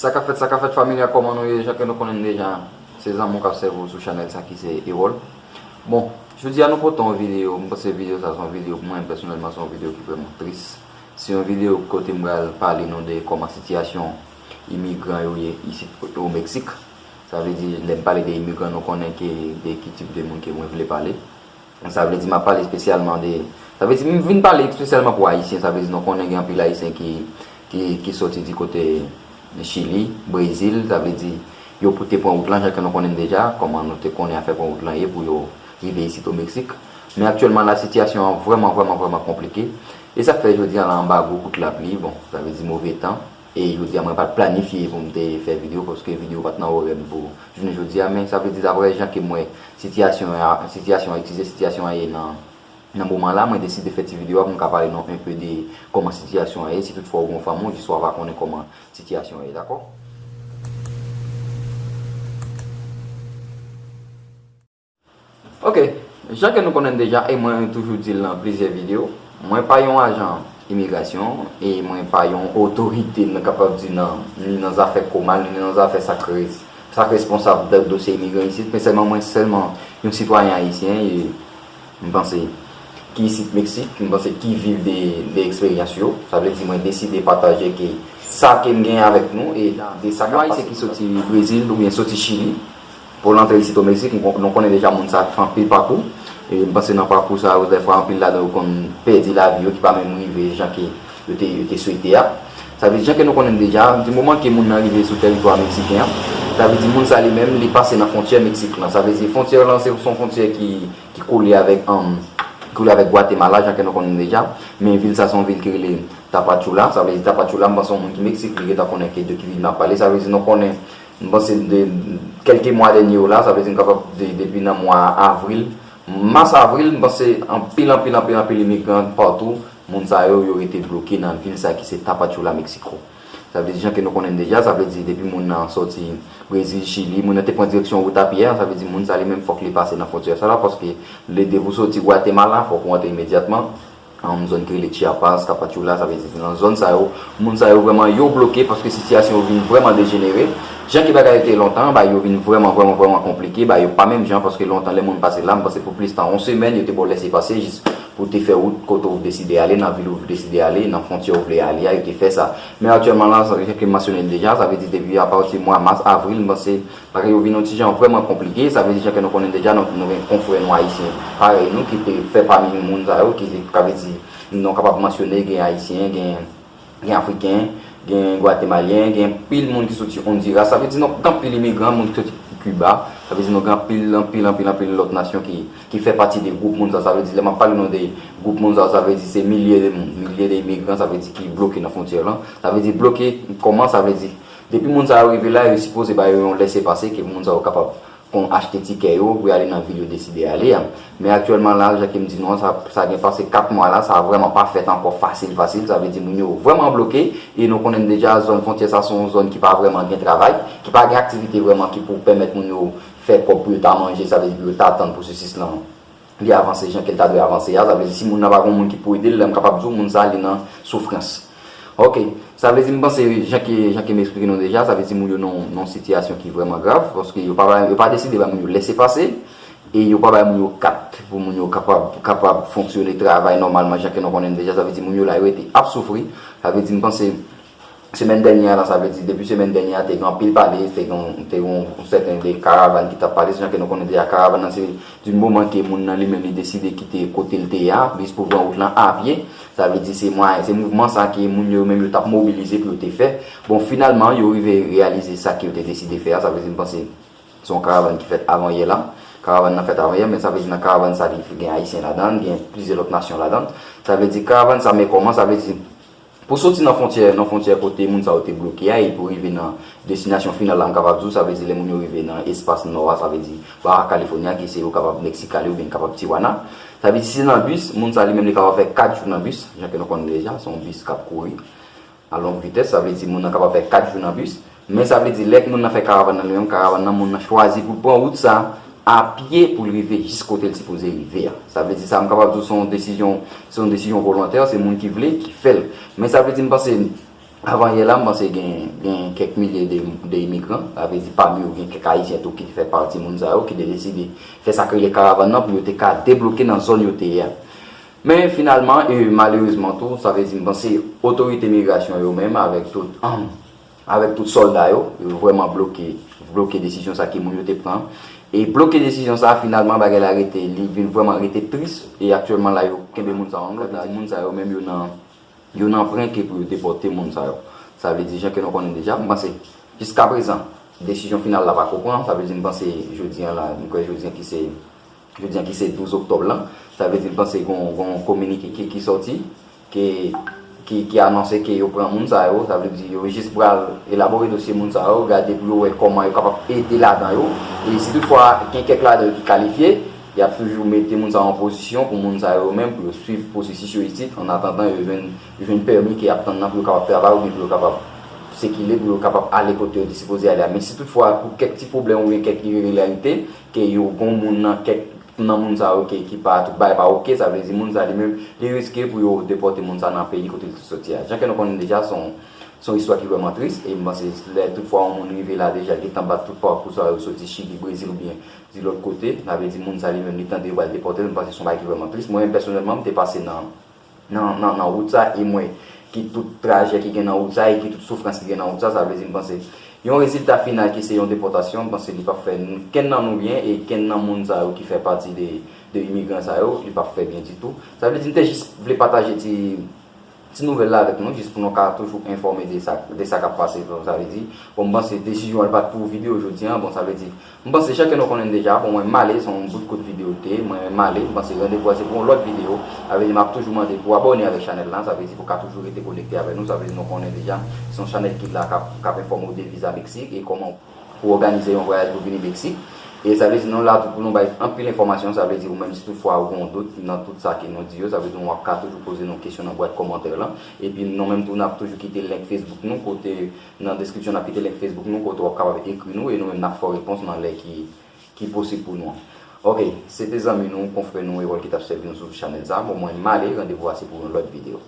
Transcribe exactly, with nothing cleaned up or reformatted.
Sa k ap fèt, sa k ap fèt, fanmi a, kòman nou ye? Jan ke nou konnen deja, se zanmi w k ap sèvi w sou chanèl sa ki se Erol. Bon, jodi a nou pote yon videyo, m panse videyo sa se yon videyo pou mwen, pèsonèlman se yon videyo ki vrèman tris. Se yon videyo kote m pral pale nou de kòman sitiyasyon imigran yo ye isit o Meksik. Sa vle di, lè m pale de imigran, nou konnen ke de ki tip de moun ke mwen vle pale. Sa vle di m ap pale espesyalman de, sa vle di m vin pale espesyalman pou Ayisyen, sa vle di nou konnen gen anpil Ayisyen ki, ki, ki soti di kote Chili, Brezil, sa vle di yo pou te pran wout lan, jan ke nou konnen deja, kòman nou te konnen afè pran wout lan ye pou yo rive isit o Meksik. Men aktyèlman la, sitiyasyon an vrèman, vrèman, vrèman konplike. E sa k fè jodi a la anba gwo kout lapli, bon, sa vle di move tan. E jodi a mwen pa t planifye pou m te fè videyo, paske videyo pa t nan orè m pou jounen jodi a, men sa vle di daprè jan ke m wè sitiyasyon an, sitiyasyon an, eskize, sitiyasyon an ye nan, nan moman la, mwen deside fè ti videyo a pou m ka pale nou enpe de kòman sitiyasyon an ye, si toutfwa ou gen yon fanmi, jis w ava konnen kòman sitiyasyon an ye, dakò? Ok, jan ke nou konnen deja, e mwen toujou di l nan plizyè videyo, mwen pa yon ajan imigrasyon, e mwen pa yon otorite, nou kapab di nan, ni nan zafè COMAL, ni nan zafè sa k res-, sa k responsab de dosye imigran isit, men sèlman mwen sèlman yon sitwayen ayisyen, e m panse, ki isit Meksik, m panse ki viv de, de eksperyans yo, sa vle di mwen deside pataje ke sa ke m genyen avèk nou, e de sa k ap pase. Yon ayisyen ki soti Brezil oubyen soti Chili, pou l antre isit o Meksik, nou, nou konnen deja moun sa a fè anpil pakou. E m panse nan pakou sa yo, dèfwa anpil ladan yo konn pèdi lavi yo, ki pa menm rive jan ke yo te, yo te swete a. Sa vle di, jan ke nou konnen deja, di moman ke moun nan rive sou tèritwa meksiken an, sa vle di moun sa li menm, li pase nan fwontyè Meksik lan. Sa vle di fwontyè lan, se, se yon fwontyè ki, ki kole avèk, um, ki kole avèk Gwatemala, jan ke nou konnen deja. Men vil sa se yon vil ki rele Tapachula. Sa vle di Tapachula, m panse yon moun ki Meksik, li gentan konnen ke de ki vil m ap pale. Sa vle di nou konnen M panse de kèlke mwa dènye yo la, sa vle di m kapab di depi nan mwa avril, mas avril, m panse anpil, anpil, anpil, anpil imigran patou, moun sa yo, yo rete bloke nan vil sa ki se Tapachula, Meksiko. Sa vle di, jan ke nou konnen deja, sa vle di depi moun nan sòti Brezil, Chili, moun nan te pran direksyon wout a pye a, sa vle di moun sa li menm fòk li pase nan fwontyè sa la, paske lè depi w soti Gwatemala, fòk ou antre imedyatman. Nan yon zòn ki rele Chiapas, Tapachula, sa vle di se nan zòn sa yo, moun sa yo vrèman yo bloke paske sitiyasyon yo vin vrèman dejenere. Jan ke bagay yo te ye lontan, bagay yo vin vrèman, vrèman, vrèman konplike, bagay yo pa menm jan paske lontan lè moun pase la, m panse pou plis tan yon semèn, yo te ba w lèsepase jis pou w te fè wout kote w deside ale, nan vil ou deside ale, nan fwontyè ou vle ale a, yo te fè sa. Men aktyèlman la, sa, jan ke m mansyone l deja, sa vle di depi apati mwa mas, avril, m panse Bagay yo vin yon ti jan vrèman konplike, sa vle di jan ke nou konnen deja, nou, nou gen konfrè nou ayisyen parèy nou ki te fè pami moun sa yo, ki, sa vle di, nou kapab mansyone, gen ayisyen, gen, gen afriken, gen gwatemalyen, gen anpil moun ki soti Ondiras, sa vle di nou gen anpil imigran, moun ki soti Kiba, sa vle di nou gen anpil, anpil, anpil, anpil lòt nasyon ki, ki fè pati de gwoup moun sa, sa vle di lè m ap pale nou de gwoup moun sa, sa vle di se milye de moun, milye de imigran, sa vle di ki bloke nan fwontyè lan, sa vle di bloke kòman, sa vle di Depi moun sa yo rive la, yo sipoze ba yo yon lèsepase ke moun sa yo kapab kon achte tikè yo pou y ale nan vil yo deside ale a. Men aktyèlman la, jan ke m di nou an, sa, sa gen pase kat mwa la, sa vrèman pa fèt ankò fasil, fasil. Sa vle di moun yo vrèman bloke e nou konnen deja zòn fwontyè sa se yon zòn ki pa vrèman gen travay, ki pa gen aktivite vrèman ki pou pèmèt moun yo fè kòb pou yo ta manje, sa vle di pou yo ta tann pwosesis lan li avanse jan ke l ta dwe avanse a. Sa vle di si moun nan pa gen moun ki pou ede l, la m kapab di w moun sa li nan soufrans. Ok, sa vle di m panse jan ke, jan ke m eksplike nou deja, sa vle di moun yo nan, nan yon sitiyasyon ki vrèman grav, paske yo pa, yo pa deside ba moun yo lèsepase, e yo pa bay moun yo kat pou moun yo kapab, kapab fonksyone, travay nòmalman jan ke nou konnen deja, sa vle di moun yo la yo rete ap soufri, sa vle di m panse Semèn dènye a la, sa vle di, depi semèn dènye a, te gen anpil pale, te gen, te gen yon sèten de karavàn ki t ap pale, se jan ke nou konnen deja, karavàn nan se di moman ke moun nan li menm li deside kite kote l te ye a, jis pou pran wout lan a pye, sa vle di se mwayen, se mouvman sa ke moun yo menm yo t ap mobilize pou yo te fè. Bon, finalman, yo rive reyalize sa ke yo te deside fè a, sa vle di, m panse, se yon karavàn ki fèt avan yè la, karavàn nan fèt avan yè, men sa vle di nan karavàn sa, li gen ayisyen ladan l, gen plizyè lòt nasyon ladan l, sa vle di karavàn sa, men kòman, sa vle di, Pou soti nan fwontyè, nan fwontyè kote moun sa yo te bloke a, e pou rive nan destinasyon final la, m kapab di w, sa vle di lè moun yo rive nan espas nò a, sa vle di Baja California, ki se yo kapab Mexicali oubyen kapab Tijuana. Sa vle di si se nan bis, moun sa li menm li kapab fè kat jou nan bis, jan ke nou konnen deja, se yon bis k ap kouri a long vitès, sa vle di moun nan kapab fè kat jou nan bis. Men sa vle di lè moun nan fè karavàn nan li menm, karavàn nan moun nan chwazi pou l pran wout sa a pye pou l rive jis kote l sipoze rive a. Sa vle di sa m kapab di w se yon desizyon, se yon desizyon volontè, se moun ki vle ki fè l. Men sa vle di m panse Avan yè la, m panse gen, gen kèk milye de, de imigran, sa vle di pami yo gen kèk Ayisyen tou ki te fè pati moun sa yo, ki te deside fè sa k rele karavàn nan pou yo te ka debloke nan zòn yo te ye a. Men finalman, e malerezman tou, sa vle di m panse otorite migrasyon yo menm avèk tout, avèk tout sòlda yo, yo vrèman bloke, bloke desizyon sa ke moun yo te pran. E bloke desizyon sa, finalman, bagay la rete, li vin vrèman rete tris. E aktyèlman la, yo kenbe moun sa yo ann otaj. Moun sa yo menm, yo nan, yo nan pran ke pou yo depòte moun sa yo. Sa vle di, jan ke nou konnen deja, m panse, jiskaprezan, desizyon final la pako pran. Sa vle di, m panse, jodi a la, m kwè jodi a ki se, jodi a ki se douz oktòb lan, sa vle di, m panse gon, gon kominike ki, ki sòti, ki, ki, ki anonse ke yo pran moun sa yo. Sa vle di, yo jis pral elabore dosye moun sa yo, gade pou yo wè kòman yo kapab ede ladan yo. E si toutfwa gen kèk ladan yo ki kalifye, y ap toujou mete moun sa yo an pozisyon pou moun sa yo menm, pou yo swiv pwosesis yo isit, an atandan yo jwenn, yo jwenn pèmi ke y ap tann nan pou yo kapab travay oubyen pou yo kapab sikile, pou yo kapab ale kote yo te sipoze ale a. Men si toutfwa, pou kèk ti pwoblèm oubyen kèk iregilarite, ke yo gon moun nan kèk nan moun sa yo ki, ki pa, tout bagay pa oke, sa vle di moun sa li menm, li riske pou yo depòte moun sa nan peyi kote li te soti a. Jan ke nou konnen deja, se yon, se yon istwa ki vrèman tris, e m panse lè toutfwa yon moun rive la deja, gentan bat tout pakou sa yo soti Chili, Brezil oubyen di lòt kote, sa vle di moun sa li menm, li tande yo pral depòte l, m panse se yon bagay ki vrèman tris. Mwen menm pèsonèlman, m te pase nan, nan, nan, nan wout sa, e m wè ki tout trajè ki gen nan wout sa, e ki tout soufrans ki gen nan wout sa, sa vle di, m panse yon rezilta final ki se yon depòtasyon, m panse li p ap fè n-, kenn nan nou byen, e kenn nan moun sa yo ki fè pati de, de imigran sa yo, li p ap fè byen ditou. Sa vle di, m te jis vle pataje ti, ti nouvèl la avèk nou, jis pou nou ka toujou enfòme de sa, de sa k ap pase, sa vle di, bon, m panse desizyon an li pa t pou videyo jodi a, bon, sa vle di, m panse jan ke nou konnen deja, bon, mwen m ale, se yon bout kout videyo l te ye, mwen m ale, m panse randevou a se pou yon lòt videyo. Sa vle di, m ap toujou mande pou abòne avèk chanèl la, sa vle di, pou ka toujou rete konekte avèk nou, sa vle di, nou konnen deja, se yon chanèl ki la k ap, k ap enfòme w de viza Meksik e kòman pou òganize yon vwayaj pou vini Meksik. E sa vle di, nou la tou pou nou bay anpil enfòmasyon, sa vle di, ou menm si toutfwa ou gen yon dout nan tout sa ke nou di yo, sa vle di, w ap ka toujou poze nou kesyon nan bwat kòmantè lan. Epi nou menm tou, n ap toujou kite link Facebook nou, kote nan deskripsyon, n ap kite link Facebook nou, kote w ap kapab ekri nou, e nou menm n ap fè w repons nan lè ki, ki posib pou nou an. Ok, se te zanmi nou, konfrè nou, Erol ki t ap sèvi nou sou chanèl sa. Bon, mwen, m ale, randevou a se pou yon lòt videyo.